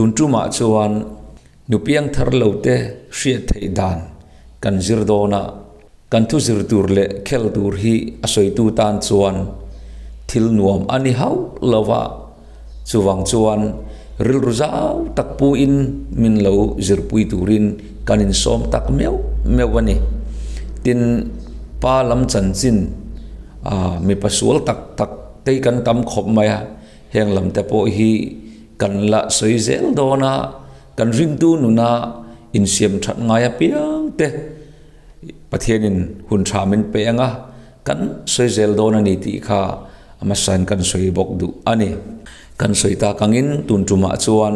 Tun tumah chuan nu piangthar lo te hriat theih dan kan zir dawn a, kan thu zir tur leh khel tur hi a sawitu tan chuan thil nuam a ni hauh lo va, chuvang chuan rilru zau tak puin min lo zirpui turin kan insawm tak meuh meuh a ni. Tin, pa lam chanchin mipa sual tak tak te hi kan tam khawp mai a. Heng lam te pawh hi kan la sawi zel dawn a, kan ringtu nuna insiam that ngai apiang te Pathianin hun tha min pe ang a, kan sawi zel dawn a ni tih kha a hmasain kan sawi bawk duh a ni. Kan sawi tak angin tun tumah chuan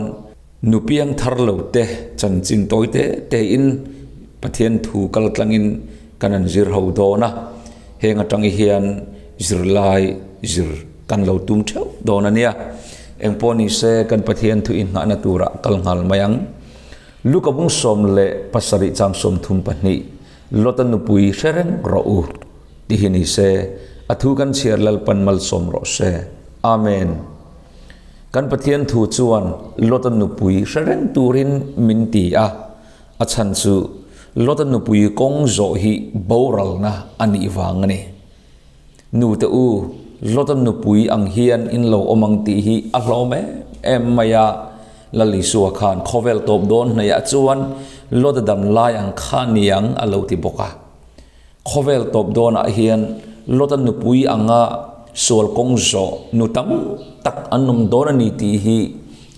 nu piang thar lo te chanchin tawi te tein Pathian thu kal tlangin kan han zir ho dawn a, heng atang hian zirlai zir kan lo tum theuh dawn a nia. Engpawh ni se kan Pathian thu inghahna turah kal nghal mai ang. Luka bung 17 chang 32 Lota nupui hre reng rawh u ti hi ni se a thu kan chhiar Lalpan malsawm rawh se. Amen. Kan Pathian thu chuan Lota nupui hre reng turin min ti a, a chhan chu Lota nupui kawng zawh hi boralna a nih vang a ni. Nu te u, Lota nupui ang hian in lo awm ang tih hi a hlawm em em mai a, Lal Isua khan khawvel tawp dawn hnaihah chuan Lota dam lai ang kha niang a lo ti bawk a. Khawvel tawp dawnah hian Lota nupui anga sual kawng zawh nu tam tak an awm dawn a ni tih hi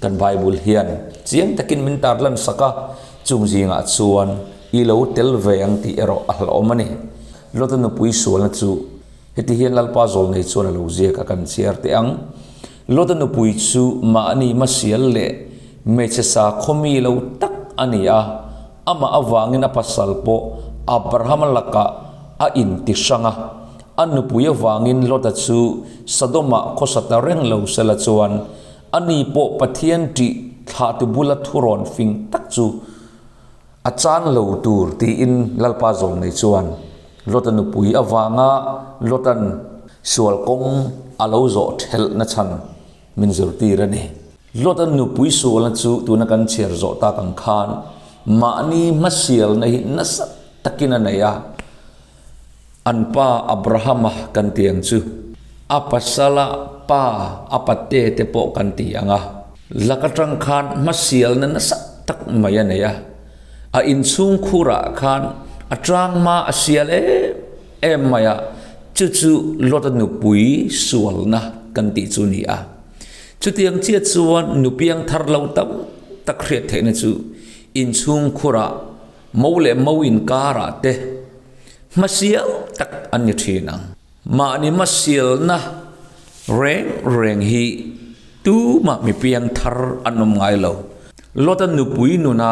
kan Bible hian chiang takin min tarlan sak a, chung zingah chuan i lo tel ve ang tih erawh a hlauhawm a ni. Lota nupui sualna chu heti hian Lalpa zawlnei chuan a lo ziak a, kan chhiar teh ang. Lota nupui chu mahni hmasial leh hmeichhe sakhawmi lo tak a ni a, amah avangin a pasal pawh Abrahama lakah a inti hrang a. A nupui avangin Lota chu Sodom-ah khawsa ta reng lo sela chuan ani pawh Pathian ṭih thlahtu bula thurawn fing tak chu A chan lo tur tiin Lalpa zawlnei chuan Lota nupui avanga Lotan sual kawng a lo zawh thelh na chhan min zirtir a ni. Lota nupui sualna chu tuna kan chhiar zawh tak ang khan mahni hmasialna hi nasa takin a nei a, an pa Abrahama kan ti ang chu, a pasala pa a pate te pawh kan ti ang a, lak atang khan hmasialna nasa tak mai a nei a, a inchhung khurah khan a tangma a sial em em mai a, chu chu Lota nupui sualna kan tih chu a ni a. Chutiang chiah chuan nupiang thar lo tam tak hriat theihna chu inchhung khurah Mo leh mo inkarah te hmasial tak an ni thin ang. Mahni hmasialna reng reng hi tumah mi piang thar an awm ngai lo. Lota nupui nuna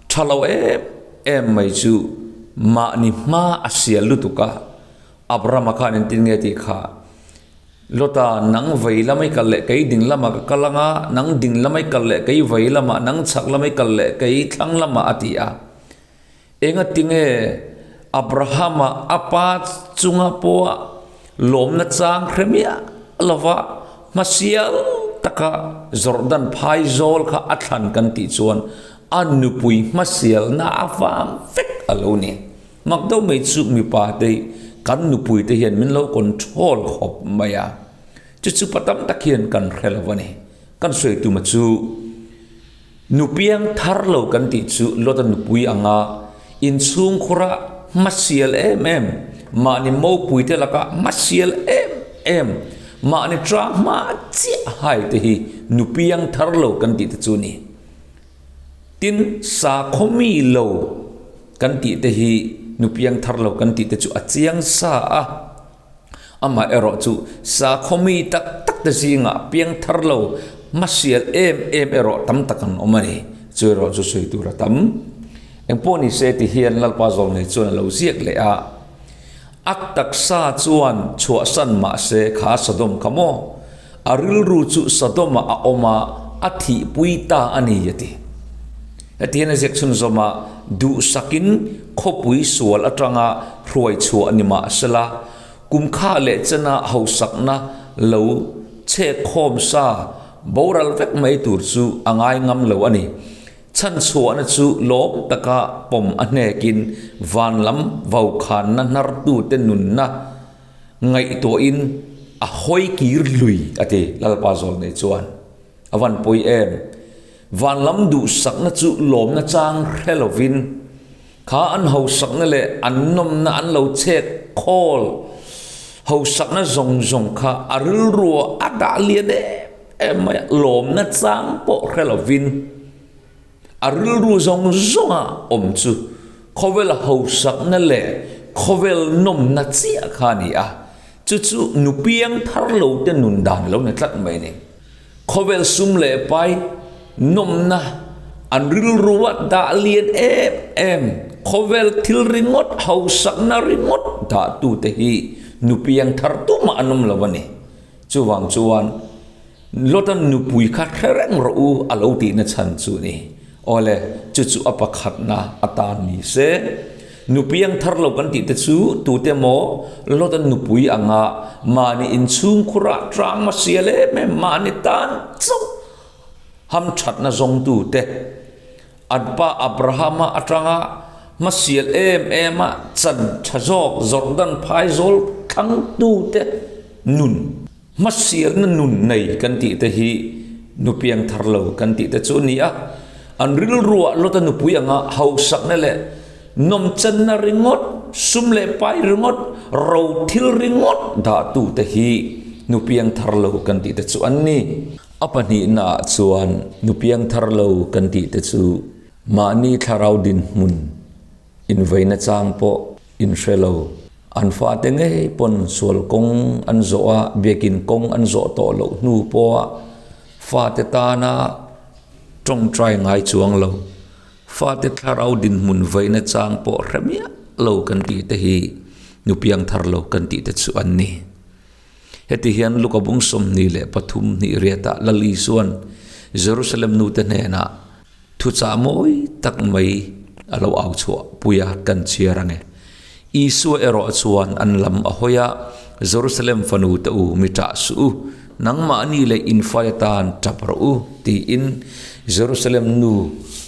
tha lo em em mai chu mahni hma a sial lutuk a, Abrahama khan engtin nge tih kha Lota, nang vei lamai kal leh kei ding lamah ka kal anga, nang ding lamai kal leh kei vei lamah, nang chhak lamai kal leh kei thlang lamah a ti a. Enga tinge Abrahama a pa chunga pawha lawmna chang hre miah lova hmasial taka Jordan phai zawl kha a thlan kan tih chuan a nupui hmasialna avang vek a lo ni. Mak deuh mai chu mipa te kan nupui te hian min lo control khawp mai a, chu chu pa tam tak hian kan hre lo a ni. Kan sawi tuma chu nupiang thar lo kan tih chu Lota nupui anga inchhung khura hmasial em em, mahni mopui te laka hmasial em em, mahni tang hma chiah hai te hi nupiang thar lo kan tih te chu a ni. Tin, sakhaw mi lo kan tih te hi nupiang thar lo kan tih te chu a chiang sa a. Amah erawh chu sakhaw mi tak tak te zingah piang thar lo hmasial em em erawh tam tak an awm a ni. Chu erawh chu sawi tur a tam. Engpawh ni se ti hian Lalpa Zawlnei chuan a lo ziak leh a. A taksa chuan chhuahsan mah se kha Sodom kha maw? A rilru chu Sodom-ah a awm a, a thihpui ta a ni, a ti. Heti hian a ziak chhunzawm a, Duhsakin khawpui sual atanga hruai chhuah ni mah sela, kum kha leh chena hausakna lo chhekkhawm sa. Boral vek mai tur chu a ngai ngam lo a ni. Chhanchhuahna chu lawm taka pawm a hnekin van lam vaukhanna hnartute nunna ngaihtuahin a hawi kir lui a ti, Lalpa Zawlnei chuan. A van pawi em? Van lam duhsakna chu lawmna chang hre lovin kha an hausakna leh an nawmna an lo chhek khawl hausakna zawng zawng kha a rilruah a dah lian em em mai a, lawmna chang pawh hre lovin a rilru zawng zawnga awm chu khawvel hausakna leh khawvel nawmna chiah kha a ni a, chu chu nupiang thar lo te nun dan lo ni tlat mai a ni. Khawvel sum leh pai nawmna an rilrua dah lian em em, khawvel thil ringawt, hausakna ringawt dahtute hi nupiang thar tumah an awm lo a ni. Chuvang chuan Lota nupui kha hre reng rawh u a lo tihna chhan chu ni. Awle, chu chu a pakhatna atan ni se. Nupiang thar lo kan tih te chu tute maw Lota nupui anga mahni inchhungkhurah tang hmasial em em mahni tan chauh hamthatna zawngtute an pa Abrahama atanga hmasial em em a chan tha zawk Jordan phaizawl thlangtute nun Hmasialna nun nei kan tih te hi nupiang thar lo kan tih te chu a ni a, an rilruah Lota nupui anga hausakna leh nawmchanna ringawt, sum leh pai ringawt, ro thil ringawt dahtute hi nupiang thar lo kan tih te chu an ni. A pahnihnaah chuan nupiang thar lo kan tih te chu mahni thlarau dinhmun inveina chang pawh inhre lo. An fate ngei pawn sual kawng an zawh a, biakin kawng an zawh tawh loh hnu pawha fate tana tawngtai ngai chuang lo, fate thlarau dinhmun vaina chang pawh hre miah lo kan tih te hi nupiang thar lo kan tih te chu an ni. Heti hian Luka bung 23 hnih riatah Lal Isua'n Jerusalem nute hnenah Thuchah mawi tak mai a lo au chhuah pui a, kan chhiar ang e. Isua erawh chuan an lam a hawi a, Jerusalem fanu te u, mi ṭah suh u, nangmahni leh infai atan ṭap rawh u, tiin Jerusalem nu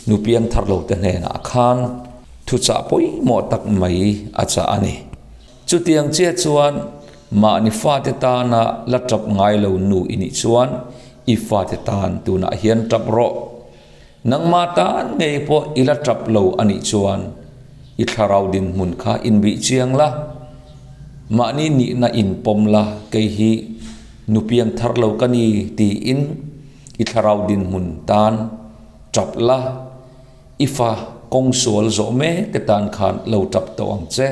nu piangthar lo te hnenah khan thuchah pawimawh tak mai a chah a ni. Chutiang chiah chuan mahni fate tana la ṭap ngai lo nu i nih chuan i fate tan tunah hian ṭap rawh. Nangmah tan ngei pawh i la tap lo a nih chuan i thlarau dinhmun kha inbih chiang la, mahni nihna inpawm la, kei hi nupiang thar lo ka ni tiin i thlarau dinhmun tan tap la, i fa kawng sual zawh mek te tan khan lo tap tawh ang che.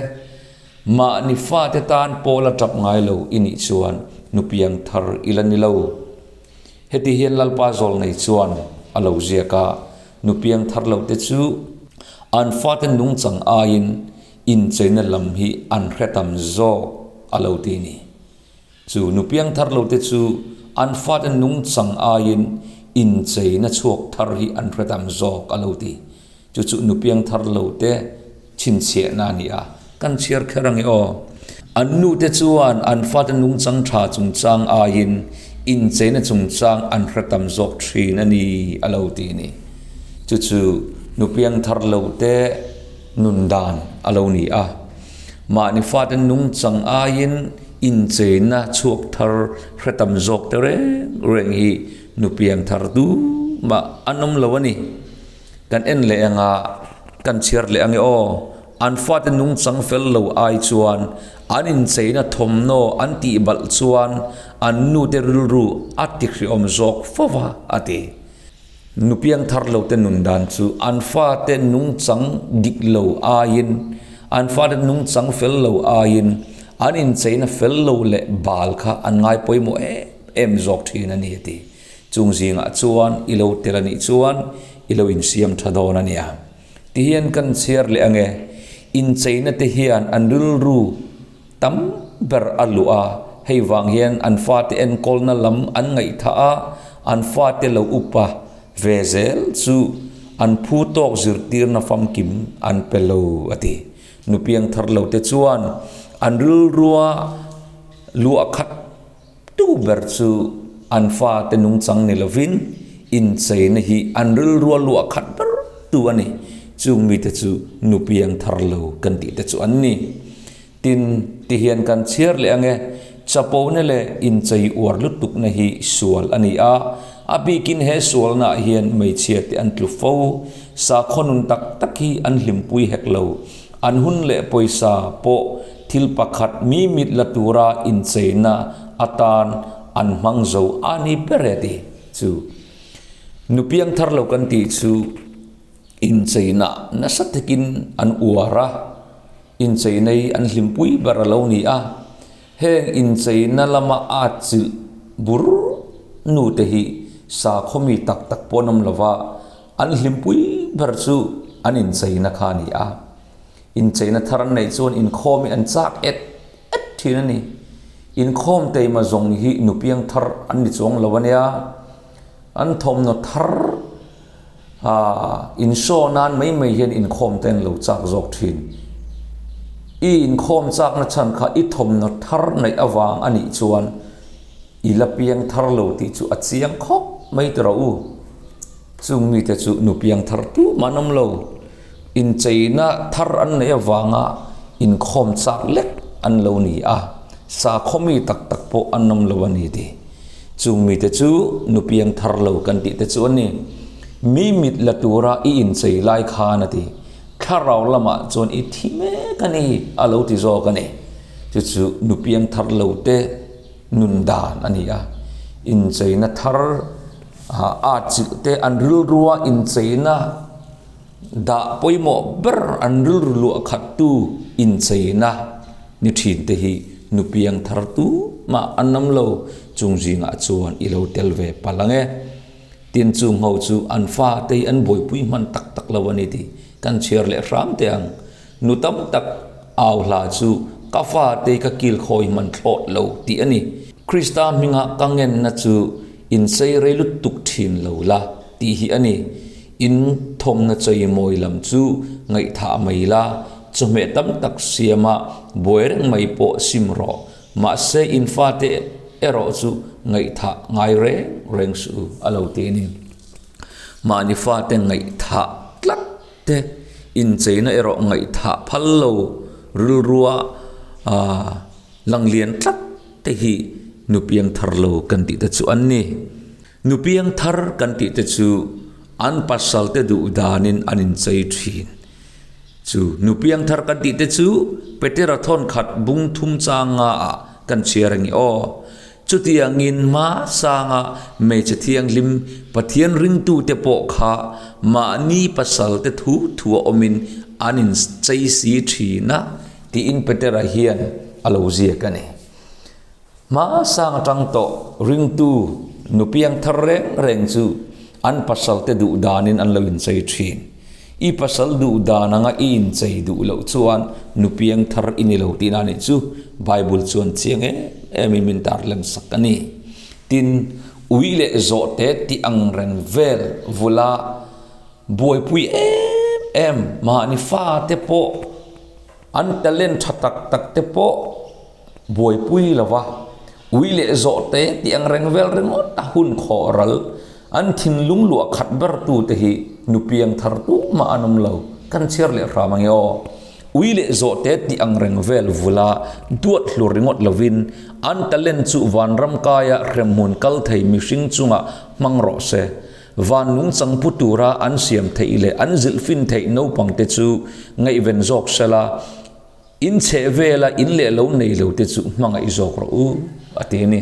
Mahni fate tan pawh la tap ngai lo i nih chuan nupiang thar i la ni lo. Heti hian Lalpa Zawlnei chuan a lo ziak a, Nu piang thar lote chu an fate nungchang aiin incheina lam hi an hre tam zawk a lo ti ni. Chu nu piang thar lote chu an fate nungchang aiin incheina chhuak thar hi an hre tam zawk a lo ti. Chu chu nu piangthar lo te chhinchhiahna a ni a, kan chhiar kher ang e aw. An nute chuan an fate nungchang tha chungchang aiin incheina chungchang an hre tam zawk thin a ni a lo ti a ni. Chu chu nu piangthar lo te nun dan a lo ni a. Mahni fate nungchang aiin incheina chhuak thar hre tam zawk te reng reng hi nu piangthar tumah an awm lo a ni. Kan en leh anga kan chhiar leh ange aw. An fate nungchang fel lo ai chuan an incheina thawmhnaw an tih balh chuan an nute rilru a tihriawm zawk fo va, a ti. Nu piangthar lote nun dan chu an fate nungchang dik lo aiin, an fate nungchang fel lo aiin an incheina fel lo leh bal kha an ngai pawimawh em em zawk thin a ni, a ti. Chung zingah chuan i lo tel a nih chuan i lo insiam tha dawn a nia. Tihian kan chhiar leh ange, incheina te hian an rilru tam ber a luh a, hei vang hian an fate enkawlna lam an ngaihthah a, an fate lo upa ve zel chu an phu tawk zirtirna famkim an pe lo a ti. Nupiang thar lo te chuan an rilrua luah khat Tu ber chu An fate nungchang ni lovin incheina hi an rilrua luah khat ber tu a ni. Chung mite chu nu piang thar lo kan tih te chu an ni. Tin, ti hian kan chhiar leh ang e, chapona leh inchei uar lutukna hi sual a ni a, a bikin he sualnaah hian hmeichhia te an tlu fo. Sakhaw nun tak tak hi an hlimpui hek lo. An hun leh pawisa pawh thil pakhat mi mit la tura incheina atan an hmang zo a ni ber e ti chu. Nu piangthar lo kan tih chu incheina nasa takin an uar a. Incheinei an hlimpui ber a lo ni a, heng incheina lama atchilh bur nute hi sakhaw mi tak tak pawh an awm lo va, an hlimpui ber chu an incheina kha a ni a. Incheina thar an neih chuan inkhawm hi an chak et et thin a ni. Inkhawm teima zawng hi nupiang thar an ni chuang lo a nia. An thawmhnaw thar Aaa, inshow nan mai mai hian inkhawm te an lo chak zawk thin. I inkhawm chakna chhan kha i thawmhnaw thar neih avang a nih chuan i la piang thar lo tih chu a chiang khawp mai ti rawh u. Chung mite chu nu piang thar tumah an awm lo. Incheina thar an neih avanga inkhawm chak lek an lo ni a, sakhaw mi tak tak pawh an awm lo a ni tih. Chung mite chu nu piang thar lo kan tih te chu a ni. Mi mit la tura i inchei lai khan a ti. Thlarau lamah chuan i thi mek a ni a lo ti zawk a ni. Chu chu nu piang thar lo te nun dan a ni a. Incheina thar a chilh te an rilrua incheina dah pawimawh ber an rilru luah khat tu incheina ni thin te hi nu piang thar tu mah an awm lo chung zingah chuan i lo tel ve palh ang e. Tin chung ho chu an fa te hi an buaipui hman tak tak lo a ni tih kan chhiar leh hram teh ang. Nu tam tak au hla chu ka fa te hi ka kil khawi hman thlawt lo tih a ni. Krista hminga ka ngenna chu inchei rei lutuk thin lo la tih hi a ni. In thawmna chei mawi lam chu ngaihthah mai la, chawhmeh tam tak siama buai reng mai pawh sim rawh. Mahse in fate erawh chu ngaihthah ngai reng reng suh u a lo ti a ni. Mahni fate ngaihthah tlat te incheina erawh ngaihthah phal lo rilrua lang lian tlat te hi nu piangthar lo kan tih te chu an ni. Nu piangthar kan tih te chu an pasal te duh danin an inchei thin. Chu nu piangthar kan tih te chu Petera thawnkhat bung thum changa ah kan chhiar a ni aw. Chutiangin hma sanga hmeichhe thianghlim Pathian ringtute pawh kha mahni pasalte thu thua awmin an inchei si thin a tiin Petera hian a lo ziak a ni. Hma sang atang tawh ringtu nu piangthar reng reng chu an pasalte duh danin an lo inchei thin. I pasal duh dan anga i inchei duh loh chuan nu piang thar i ni lo tihna nih chu Bible chuan chiang em em in min tarlan sak a ni. Tin, ui leh zawhte tih ang reng vel vula buaipui em em mahni fate pawh an talent tha tak tak te pawh buaipui lo va, ui leh zawhte tih ang reng vel ringawt a hun khawh ral, an thinlung luah khat ber tu te hi nu piang thar tumah an awm lo, kan chhiar leh hram ang e aw. Ui leh zawhte tih ang reng vel vula duat hlur ringawt lovin an talent chu vanram kaia hremhmun kal thei mihring chungah hmang rawh se. Van nungchang pu tura an siam theih leh an zilh fin theih naupang te chu ngaihven zawk sela, In chheh vela in leh lo nei lo te chu hmangaih zawk rawh u, a ti a ni.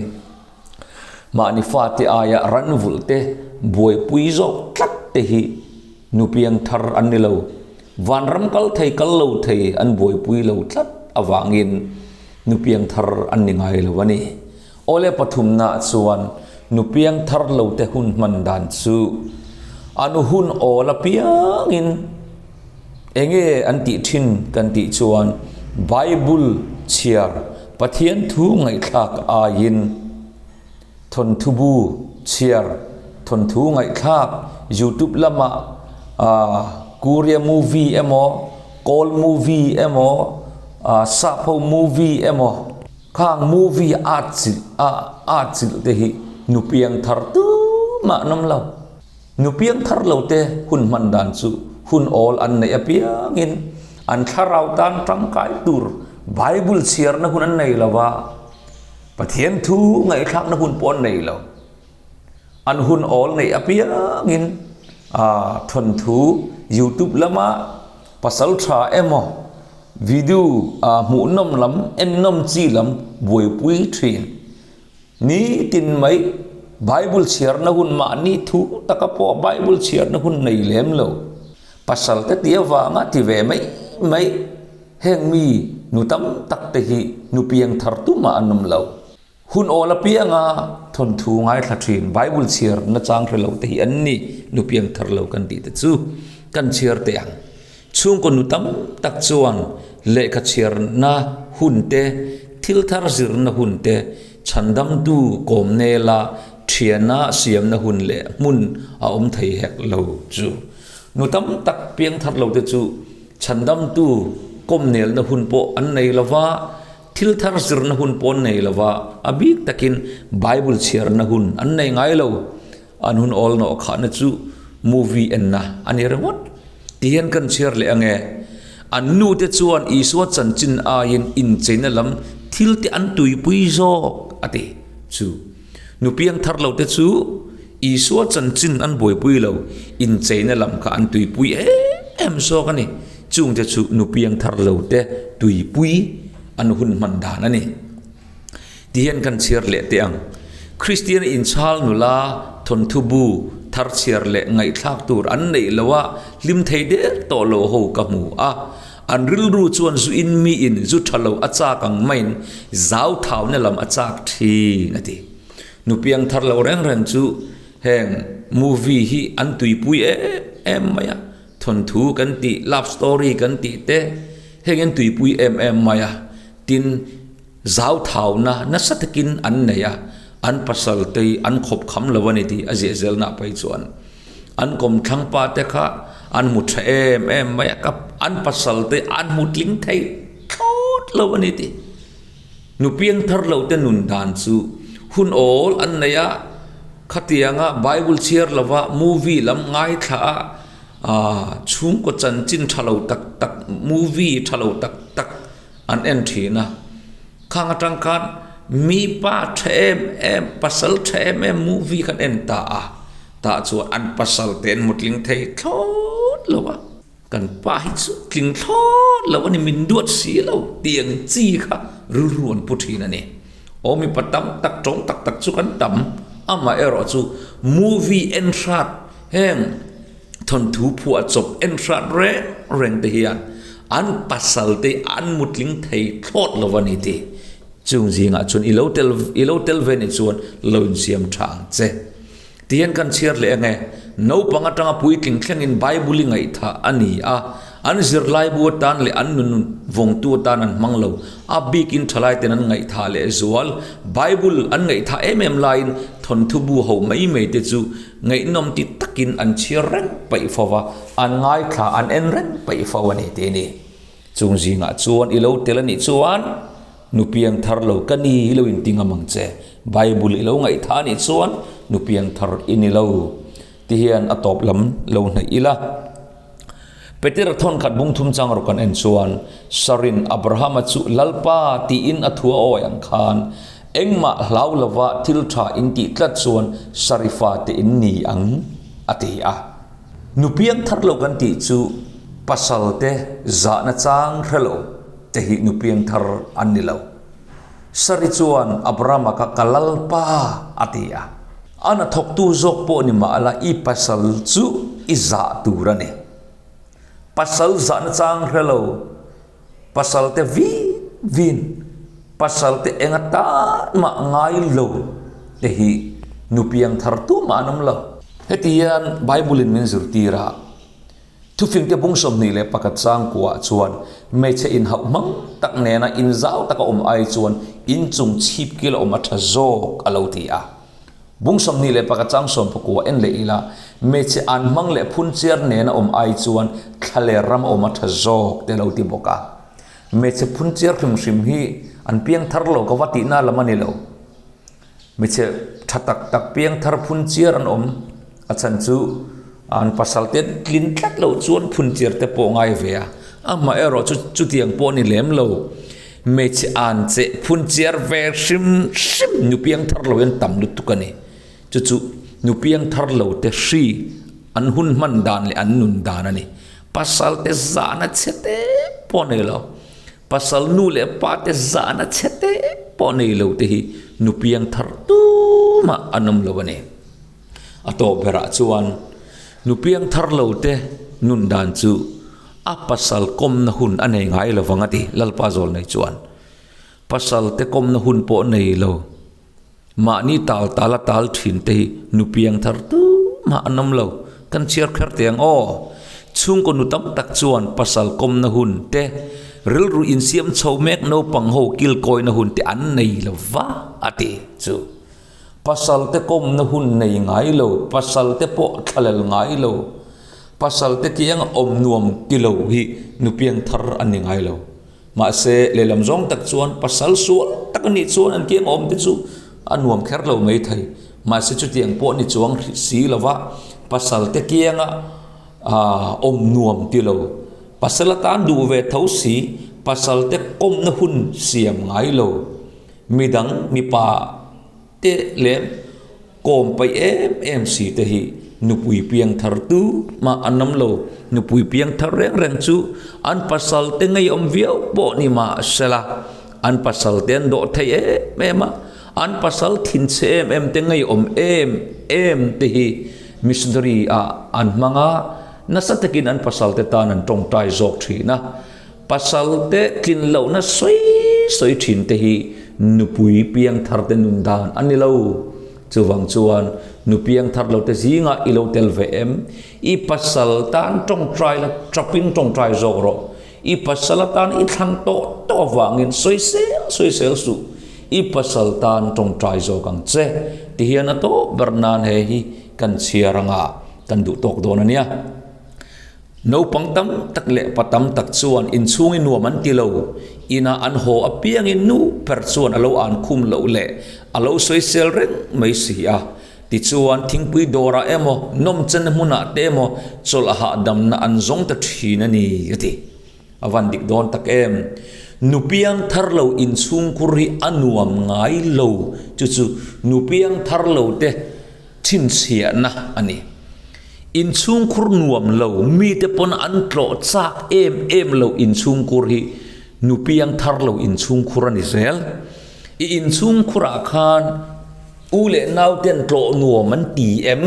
Mahni fate aia ran vulh te, buaipui zawk tlat te hi nu piang thar an ni lo. Vanram kal thei kal lo thei an buaipui lo tlat avangin nu piang thar an ni ngai lo a ni. Awle pathumna chuan nu piang thar lo te hun hman dan chu an hun awl apiangin, Enge an tih thin kan tih chuan Bible chhiar Pathian thu ngaihthlak aiin thawnthu bu chhiar thawnthu ngaihthlak YouTube lamah ah Korea movie emaw Kawl movie emaw ah Sap ho movie emaw khang movie a atchilh a atchilh te hi. Nu piangthar tumah an awm lo. Nu piangthar lo te hun hman dan chu hun awl an neih apiangin an thlarau tan tangkai tur Bible chhiarna hun an nei lo va, Pathian thu ngaihthlakna hun pawh an nei lo. An hun awl neih apiangin thawnthu youtube lama pasal tha emaw video hmuhnawm lam ennawm chi lam buaipui thin. Nitin mai Bible chhiarna hun mahni thu taka pawh Bible chhiarna hun nei lem lo. Pasal te tih avanga ti ve mai mai heng mi nu tam tak te hi nu piangthar tumah an awm lo. Hun awl apianga thawnthu ngaithla thin Bible chhiar nachang hre lo te hi an ni, nu piangthar lo kan tih te chu kan chhiar teh ang. Chhungkaw nu tam tak chuan lehkha chhiarna hun te, thil thar zirna hun te, chhandamtu kawmnela thiana siamna hun leh hmun a awm thei hek lo chu. Nu tam tak piangthar lo te chu chhandamtu kawmnelna hun pawh an nei lo va, Thil thar zirna hun pawh an nei lo va, a bik takin Bible chhiarna hun an nei ngai lo. An hun awl nawh khahna chu movie enna a ni ringawt. Ti hian kan chhiar leh ang e. An nute chuan Isua chanchin aiin incheina lam thil te an tuipui zawk a ti. Chu nu piang thar lo te chu Isua chanchin an buaipui lo, incheina lam kha an tuipui em em zawk a ni. Chungte chu nu piangthar lo te tuipui an hun hman dan a ni. Ti hian kan chhiar leh teh ang. Kristian inchhal nula thawnthu bu thar chhiar leh ngaihthlak tur an neih lo a, hlim thei der tawh lo ho ka hmu a. An rilru chuan zu in miin zu tha lo a chak ang maiin zau thauna lam a chak thin a ti. Nu piangthar lo reng reng chu heng movie hi an tuipui em em mai a. Thawnthu kan tih, love story kan tih te heng hian tuipui em em mai a, tin zauthauna nasa takin an nei a, an pasal te hi an khawp kham lo a ni tih a ziah zelna phei chuan an kawmthlang pa te kha an hmu tha em em mai a, ka an pasal te an hmu tling thei thlawt lo a ni tih. Nu piangthar lo te nun dan chu hun awl an nei a, khatianga Bible chhiar lova movie lam ngaithla a, chhungkaw chanchin tha lo tak tak movie tha lo tak tak an en thin a, khang atang khan mipa tha em em pasal tha em em movie khan en ta a, tah chuan an pasal te an mutling thei thlawt lo a. Kan pa hi chu tling thlawt lo a ni, min duat si lo tih ang chi kha rilru an pu thin a ni. Aw mipa tam tak tawng tak tak chu kan tam, amah erawh chu movie en hrat heng thawnthu phuah chawp en hrat reng reng te hian an pasal te an mutling thei thlawt lo a ni tih chung zingah chuan i lo tel i lo tel ve nih chuan lo insiam tha ang che. Tihian kan chhiar leh ange, naupang atanga puitling thlengin Bible i ngaihthah a ni a, an zirlaibu atan leh an nun vawngtu atan an hmang lo. A bikin thalaiten an ngaihthah leh zual. Bible an ngaihthah em em laiin thawnthu bu ho mai mai te chu ngaihnawm ti takin an chhiar reng paih fo va, an ngaithla, an en reng paih fo a ni tih a ni. Chung zingah chuan i lo tel a nih chuan nu piang thar lo ka ni i lo inti ngam ang che. Bible i lo ngaihthah a nih chuan nu piang thar i ni lo. Ti hian a tawp lam lo hnaih ila. Petera thawn khat bung thum chang rawh kan en chuan Sarin Abrahama chu Lalpa tiin a thu a awi ang khan engmah hlau lova thil tha in tih tlat chuan Sarifa te in ni ang a ti a. Nu piang thar lo kan tih chu pasal te zahna chang hre lo te hi nu piang thar an ni lo. Sari chuan Abrahama kha ka lalpa a ti a. A hnathawktu zawk pawh ni mah la i pasal chu i zah tur a ni. Pasal zahna chang hre lo, pasal te vin vin, pasal te enga tan mah ngai lo te hi nu piang thar tumah an awm lo. Heti hian Bible in min zirtir a, Thufingte bung 21 changkuah chuan hmeichhe inhauh hmang tak nena inzau taka awm ai chuan inchung chhip kil a awm a tha zawk a lo ti a. Bung 21 chang sawmpakua en leh ila hmeichhe an hmang leh phunchiar nena awm ai chuan thlaler ram a awm a tha zawk te a lo ti bawk a. Hmeichhe phunchiar hrim hrim hi an piang thar lo ka va tihna lam a ni lo. Hmeichhe tha tak tak piang thar phun chiar an awm. A chhan chu an pasal te tlin tlat loh chuan phun chiar te pawh ngai ve a. Amaherawh chu chutiang pawh ni lem lo. Hmeichhe an che phun chiar ve hrim hrim nu piang thar lo hian tam lutuk a ni. Chu chu nu piang thar lo te hri an hun hman dan leh an nun dan a ni. Pasal te zahna chhe te pawh nei lo. Pasal nu leh pa te zahna chhe te pawh nei lo te hi nu piang thar tumah an awm lo a ni. A tawp berah chuan nu piang thar lo te nun dan chu a pasal kawmna hun a nei ngai lo vang a ti, Lalpa zawl nei chuan. Pasal te kawmna hun pawh nei lo. Mahni tal tal a tal thin te hi nu piang thar tumah an awm lo. Kan chhiar kher teh ang aw. Chhungkaw nu tam tak chuan pasal kawmna hun te, rilru insiam chho mek naupang ho kilkawina hun te an nei lo va a ti chu. Pasal te kawmna hun nei ngai lo, pasal te pawh thlalel ngai lo, pasal te kianga awm nuam ti lo hi nu piang thar an ni ngai lo. Mahse, lehlam zawng tak chuan pasal sual tak a nih chuan an kiang awm te chu a nuam kher lo mai thei. Mahse, chutiang pawh ni chuang hrih si lova pasal te kianga awm nuam ti lo. Pasal atan duh ve tho si, pasal te kawmna hun siam ngai lo. Midang mipa te leh Kawm paih em em si te hi nupui piang thar tu mah an awm lo. Nupui piang thar reng reng chu an pasal te ngeiawm viau pawh ni mah sela, an pasal te an dawh thei em em a, an pasal thinchhe em em te ngeiawm em em te hi missionary ah an hmang a, nasa takin an pasal te tan an tawngtai zawk thin a. Pasal te tlin lohna sawi sawi thin te hi nupui piang thar te nun dan a ni lo. Chuvang chuan nu piang thar lo te zingah i lo tel ve em? I pasal tan tawngtai la tapin tawngtai zawk rawh. I pasal atan i thlan tawh tawh avangin sawisel sawisel suh. I pasal tan tawngtai zawk ang che. Tihian a tawp ber nan he hi kan chhiar anga kan duh tawk dawn a nia. Naupang tam tak leh pa tam tak chuan inchhungin nuam an ti lo. Inah an haw apiangin nu ber chuan a lo an khum loh leh a lo sawisel reng mai si a. Tichuan, thingpui dawrah emaw, nawmchen hmunah te emaw chawlh a hahdamna an zawng ta thin a ni, a ti. A van dik dawn tak em? Nu piang thar lo inchhungkhur hi a nuam ngai lo. Chu chu nu piang thar lo te chhinchhiahna a ni. Inchhungkhur nuam lo, mite pawn an tlawh chak em em lo inchhungkhur hi nu piang thar lo inchhungkhur a ni zel. I inchhungkhurah khan u leh nauten tlawh nuam an ti em?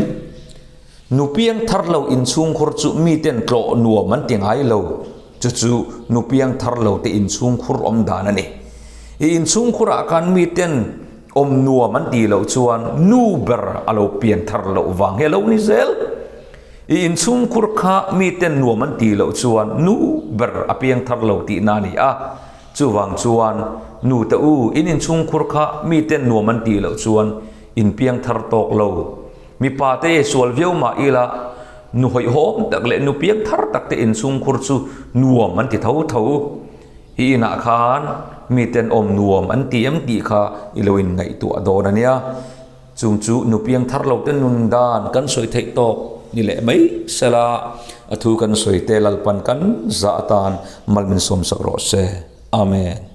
Nu piang thar lo inchhungkhur chu miten tlawh nuam an ti ngai lo. Chu chu nu piang thar lo te inchhungkhur awm dan a ni. I inchhungkhurah khan miten Awm nuam an tih loh chuan nu ber a lo pian thar loh vang hi a lo ni zel. I inchhungkhur kha miten nuam an tih loh chuan nu ber a piang thar lo tihna a ni a. Chuvang chuan nu te u, in inchhungkhur kha miten nuam an tih loh chuan in piang thar tawk lo. Mipa te sual viau mah ila nu hawihhawm tak leh nu piang thar tak te inchhungkhur chu nuam an ti tho tho. I inah khan miten awm nuam an ti em tih kha i lo inngaihtuah dawn a nia. Chung chu nu piang thar lo te nun dan kan sawi theih tawk ni leh mai sela, a thu kan sawi te Lalpan kan zah atan mal min sawmsak rawh se. Amen.